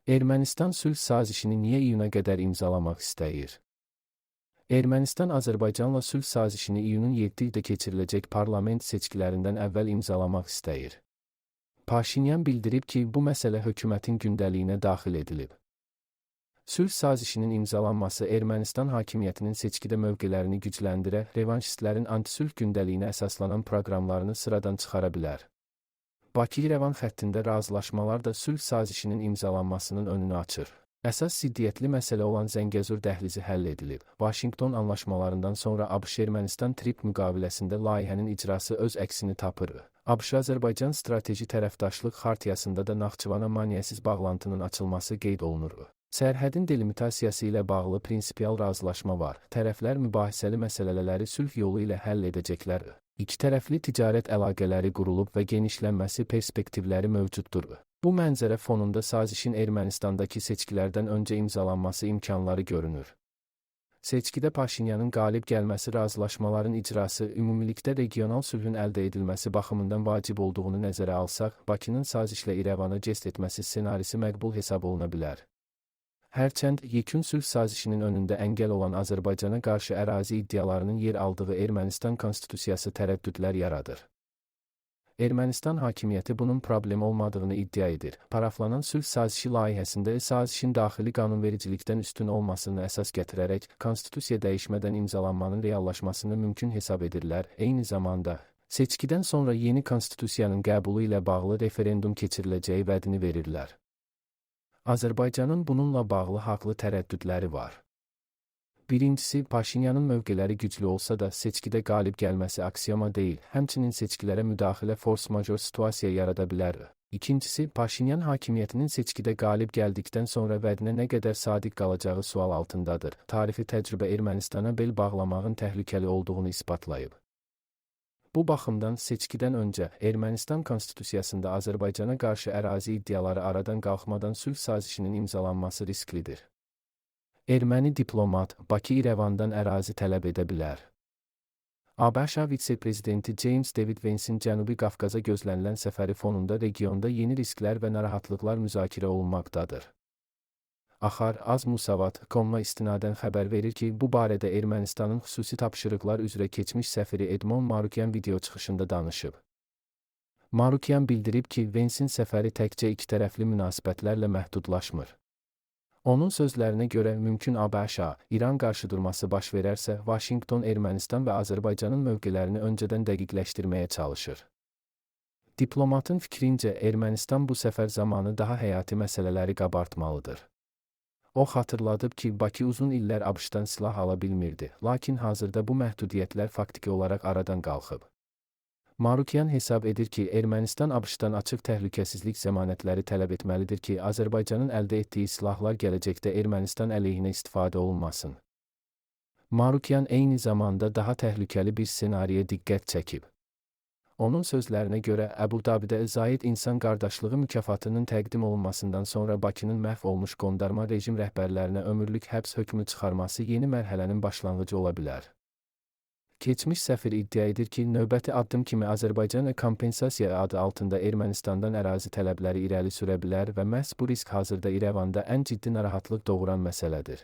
Ermənistan sülh sazişini niyə iyuna qədər imzalamaq istəyir? Ermənistan Azərbaycanla sülh sazişini iyunun 7-də keçiriləcək parlament seçkilərindən əvvəl imzalamaq istəyir. Paşinyan bildirib ki, bu məsələ hökumətin gündəliyinə daxil edilib. Sülh sazişinin imzalanması Ermənistan hakimiyyətinin seçkidə mövqelərini gücləndirə, revanşistlərin antisülh gündəliyinə əsaslanan proqramlarını sıradan çıxara bilər. Bakı-İrəvan xəttində razılaşmalar da sülh sazişinin imzalanmasının önünü açır. Əsas ziddiyyətli məsələ olan Zəngəzur dəhlizi həll edilib. Vaşinqton anlaşmalarından sonra ABŞ-Ermənistan TRIPP müqaviləsində layihənin icrası öz əksini tapır. ABŞ-Azərbaycan strateji tərəfdaşlıq xartiyasında da Naxçıvana maneəsiz bağlantının açılması qeyd olunur. Sərhədin delimitasiyası ilə bağlı prinsipial razılaşma var. Tərəflər mübahisəli məsələləri sülh yolu ilə həll edəcəklər. İki tərəfli ticarət əlaqələri qurulub və genişlənməsi perspektivləri mövcuddur. Bu mənzərə fonunda sazişin Ermənistandakı seçkilərdən öncə imzalanması imkanları görünür. Seçkidə Paşinyanın qalib gəlməsi razılaşmaların icrası, ümumilikdə regional sülhün əldə edilməsi baxımından vacib olduğunu nəzərə alsaq, Bakının sazişlə İrəvana jest etməsi ssenarisi məqbul hesab oluna bilər. Hərçənd yekun sülh sazişinin önündə əngəl olan Azərbaycana qarşı ərazi iddialarının yer aldığı Ermənistan konstitusiyası tərəddüdlər yaradır. Ermənistan hakimiyyəti bunun problem olmadığını iddia edir. Paraflanan sülh sazişi layihəsində sazişin daxili qanunvericilikdən üstün olmasını əsas gətirərək konstitusiya dəyişmədən imzalanmanın reallaşmasını mümkün hesab edirlər. Eyni zamanda seçkidən sonra yeni konstitusiyanın qəbulu ilə bağlı referendum keçiriləcəyi vədini verirlər. Azərbaycanın bununla bağlı haqlı tərəddüdləri var. Birincisi, Paşinyanın mövqeləri güclü olsa da seçkidə qalib gəlməsi aksioma deyil, həmçinin seçkilərə müdaxilə force-major situasiya yarada bilər. İkincisi, Paşinyan hakimiyyətinin seçkidə qalib gəldikdən sonra vədinə nə qədər sadiq qalacağı sual altındadır. Tarixi təcrübə Ermənistana bel bağlamağın təhlükəli olduğunu isbatlayıb. Bu baxımdan seçkidən öncə Ermənistan konstitusiyasında Azərbaycana qarşı ərazi iddiaları aradan qalxmadan sülh sazişinin imzalanması risklidir. Erməni diplomat Bakı İrəvandan ərazi tələb edə bilər. ABŞ vitse-prezidenti James David Vance'in Cənubi Qafqaza gözlənilən səfəri fonunda regionda yeni risklər və narahatlıqlar müzakirə olunmaqdadır. Axar Az Musavat com-a istinadən xəbər verir ki, bu barədə Ermənistanın xüsusi tapşırıqlar üzrə keçmiş səfiri Edmond Marukyan video çıxışında danışıb. Marukyan bildirib ki, Vance'in səfəri təkcə ikitərəfli münasibətlərlə məhdudlaşmır. Onun sözlərinə görə mümkün ABŞ-A, İran qarşıdurması baş verərsə, Vaşinqton Ermənistan və Azərbaycanın mövqelərini öncədən dəqiqləşdirməyə çalışır. Diplomatın fikrincə Ermənistan bu səfər zamanı daha həyati məsələləri qabartmalıdır. O xatırladıb ki, Bakı uzun illər ABŞ-dan silah ala bilmirdi, lakin hazırda bu məhdudiyyətlər faktiki olaraq aradan qalxıb. Marukyan hesab edir ki, Ermənistan ABŞ-dan açıq təhlükəsizlik zəmanətləri tələb etməlidir ki, Azərbaycanın əldə etdiyi silahlar gələcəkdə Ermənistan əleyhinə istifadə olunmasın. Marukyan eyni zamanda daha təhlükəli bir ssenariyə diqqət çəkib. Onun sözlərinə görə Əbu Dabidə Zayed İnsan Qardaşlığı mükafatının təqdim olunmasından sonra Bakının məhv olmuş qondarma rejim rəhbərlərinə ömürlük həbs hökmü çıxarması yeni mərhələnin başlanğıcı ola bilər. Keçmiş səfir iddia edir ki, növbəti addım kimi Azərbaycan kompensasiya adı altında Ermənistandan ərazi tələbləri irəli sürə bilər və məhz bu risk hazırda İrəvanda ən ciddi narahatlıq doğuran məsələdir.